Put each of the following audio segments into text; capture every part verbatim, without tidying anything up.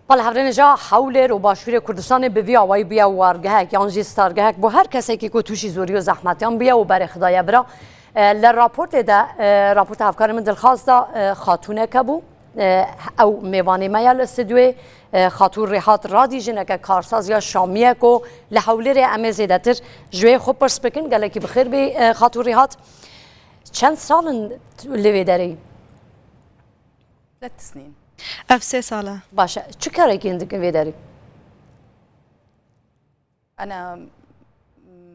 Bale hevrêne ja Hewlêr û Başûrê Kurdistanê bi vî awayî bûye wargehek yan jî stargehek bo her kesekî ku tûşî zorî û zehmetiyan bûye û berê xidaye vira. E, li raportê de, e, raporta hevkarê min Dilxaz de, e, xatûneke bû. E, ew mêvanê me ya li stûdyoyê, e, Xatûn Rêhat Radî, jineke karsaz ya Şamî ye ku li Hewlêrê em ê zêdetir ji wê xwe pirs bikin. Gelekî bi xêr bî, e, Xatûn Rêhat. Çend sal in li vê derê yî? ثلاث سنين. Ev sê sal e. Baş e. Çi karekî hin dikin vê derê? أنا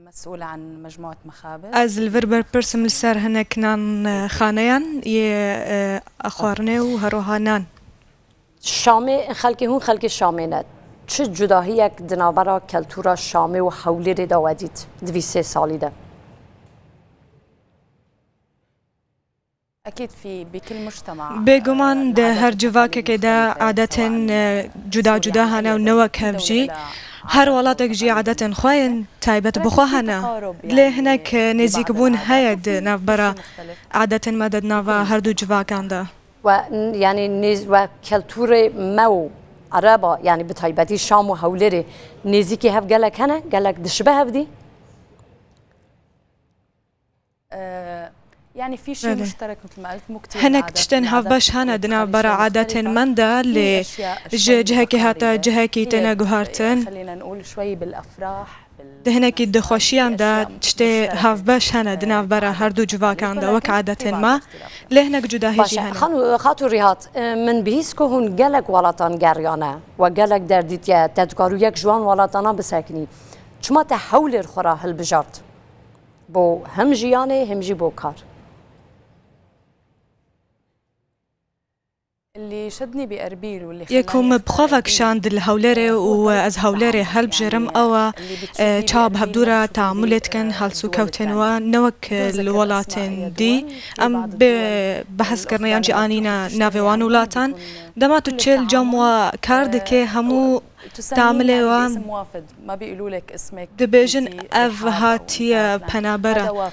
مسؤولة عن مجموعة مخابز. Ez li vir berpirs im li ser hinek nan, e, xaneyan yê, e, xwarinê û her wiha nan. Şamê, xelkê hûn xelkê Şamê ne. Çi cudahiyek di navbera keltûra Şamê û Hewlêrê de we dît di vî sê salî de? Bêguman di her civakekê de adetên, e, cuda cuda hene û ne wek hev jî. Her welatek jî adetên xwe yên taybet bi xwe hene. Lê hinek, e, nêzîkbûn heye di navbera adetên me de di nava her du civakan de. We, n-, yanî nêz-, we keltûrê me û Ereba, yanî bi taybetî Şam û Hewlêrê nêzîkî hev gelek hene, gelek dişibe hev dî? Belê. Hinek tiştên hevbeş hene di navbera adetên me de, lê ji cihekî heta cihekî têne guhertin. Di hinekî di xweşiyan de tiştê hevbeş hene di navbera her du civakan de, wek adetên me. Lê hinek cudahî jî hene. Xanû, Xatû Rîhat, e, min bihîst ku hûn gelek welatan geriyane we gelek derdîtiye, te dikarû yek ji wan welatana bisekinî. Çima te Hewlêr xwe re hilbijart? Bo hem jiyanê, hem jî bo kar. Yê ku min bi xwe vekişand li Hewlêrê û ez Hewlêrê hilbijirim, ew e, e, çawa bi hevdû re teamûlê dikin, helsûkewtên wan, ne wek li welatên dî. Em bê behs kirine yan jî anîne navê wan welatan. Dema tu çêl cem wa kar dike, hemû teamilê wan dibêjin ev hatiye penabera.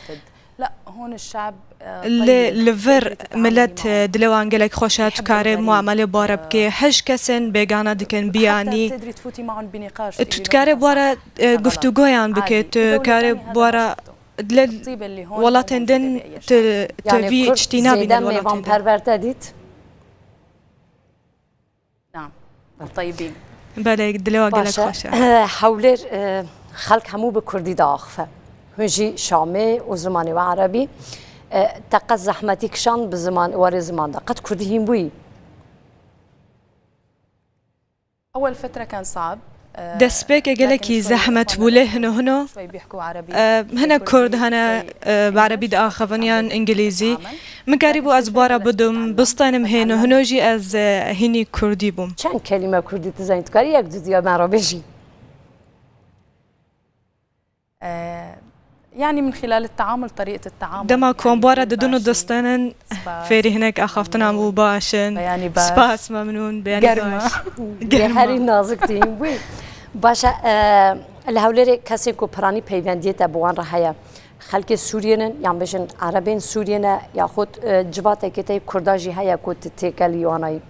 Lê li vir milet, e, dilê wan gelek xweş e, tu karê muamelê bi wan re bikê. Hej kesên bêgana dikin biyanî. Tu dikarê bi wan re, e, guftûgoyan bikê, tu karê bi wan re dilê welatên din tu, tu vî tiştî nabîne li welatên din. Belê, dilê we gelek xweş e. Hewlêr, e, xelk hemû bi kurdî diaxife. Hûn jî Şamê û zimanê we erebî. E, te qet zehmetî kişand bi ziman, warê ziman de? Qet kurdî hîn bûyî? Destpêkê gelekî zehmet bû, lê hino hino, e, hinek kurd hene, e, bi erebî diaxivin yan îngilîzî. Min karîbû ez bi wan re bidim, bistînim, hêno hino jî ez, e, hînî kurdî bûm. Çend kelîme kurdî tu zanî? Tu karî yek du diya me re bêjî? Dema ku em bi wan re didin û distînin, fêrî hinek axaftina bû baş in. Spas, memnûn, beyanî baş. Germ e. Germ e. Herî nazik tê hîn bûyî. Baş e, e, li Hewlêrê kesên ku piranî peywendiyê te bi wan re heye, xelkê Sûriyê ne, yan bêjin erebên Sûriyê ne, yaxud, e, civatekê te yê kurda jî heye ku tu têkelî wan re yî?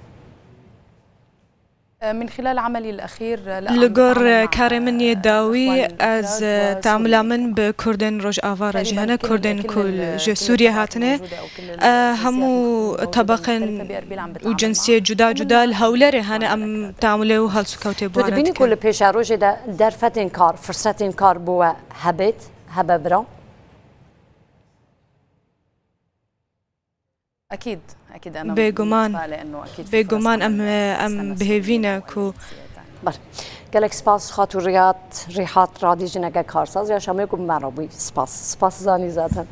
Li gor karê min yê dawî, ez, e, teamula min bi kurdên Rojava re jî hene, kurdên ku ji Sûriyê hatine. E, hemû tebeqên û cinsiyê cuda cuda li Hewlêrê hene, em teamulê û helsûkewtê bi wan re dikin. Tu dibînî ku li pêşerojê de derfetên kar, firsetên kar bo we hebêt, hebe vira? Bêguman, bêguman em, em bi hêvî ne ku. Bar. Gelek spas Xatû Rîhat, Rîhat Radî, jineke karsaz ya Şamê ku bi me re bûyî. Spas. Spas zanî zaten.